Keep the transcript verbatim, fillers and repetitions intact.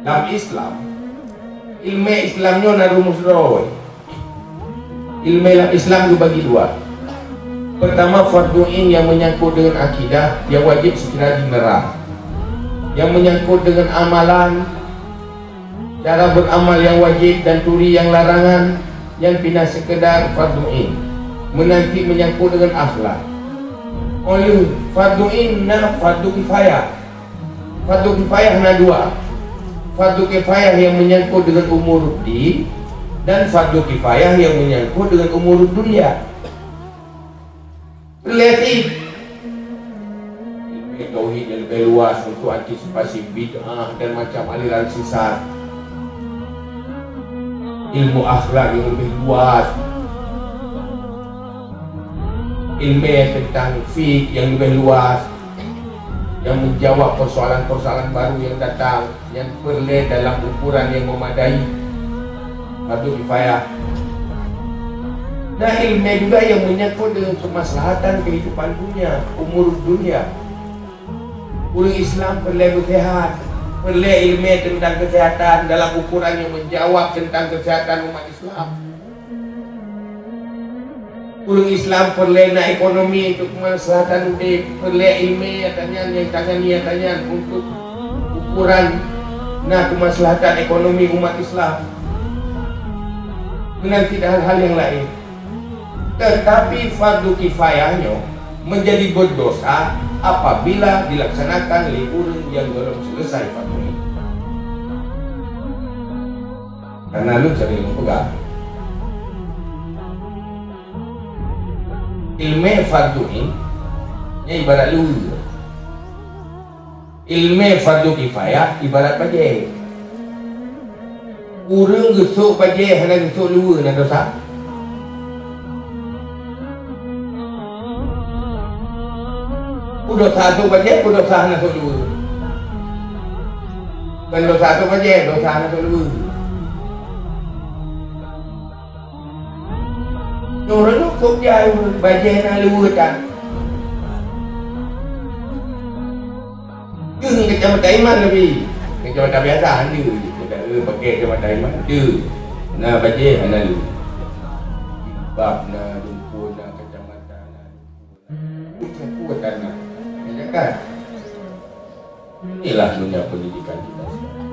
Lam Islam, ilmu Islam nyoe na rumus droe. Ilmu lam Islam geubagi dua. Pertama, fardhu ain nyang menyangkut dengan akidah, nyang wajib segera dineurang. Nyang menyangkut dengan amalan, cara beramal nyang wajib dan turi nyang larangan, nyang pih na sekedar fardhu ain. Meunan cit menyangkut dengan akhlak. Óh lheueh fardhu ain na fardhu kifayah. Fardhu kifayah na dua. Fardhu kifayah nyang menyangkut dengan umur din dan fardhu kifayah nyang menyangkut dengan umur dunia. Peureulée cit. Ilmu tauhid nyang leubeh luas untuk antisipasi bid'ah dan macam aliran sesat. Ilmu akhlak nyang leubeh luas. Ilmu tentang fik nyang leubeh luas. Nyang menjawab persoalan-persoalan baru nyang datang, nyang peureulée dalam ukuran nyang memadai, fardhu kifayah. Na ilmu juga nyang menyangkut dengan kemaslahatan kehidupan dunia, umur dunia. Ureuëng Islam peureulée beuseuhat, peureulée ilmu tentang kesehatan dalam ukuran nyang menjawab tentang kesehatan umat Islam. Ureuëng Islam peureulée na ekonomi untuk kemaslahatan udeb, peureulée ilmu nyang tanyan, nyang tangani nyang tanyan untuk ukuran na kemaslahatan ekonomi umat Islam. Meunan cit hal-hal nyang laén. Tetapi fardhu kifayah nyoe menjadi berdosa apabila dilaksanakan lé ureuëng nyang gohlom selesai fardhu nyan. Karena lôn sering meupeugah, ilmu fardhu ain nyan ibarat luweue. Ilmu fardhu kifayah ibarat bajée. Ureuëng geusok bajée hana geusok luweue na dosa? Peue dosa sok bajée, peue dosa hana sok luweue? Kon dosa sok bajée, dosa hana sok luweue. Nyoe ureuëng nyoe sok jai bajée na luweue tan. Keu kacamata iman tapi kacamata biasa hana. Kita pakai kacamata iman tu. Na bajée hana luweue. Jilbab na, lumpur na, kacamata na. Bukan kuat tanah. Ya kan? Inilah dunia pendidikan kita sekarang.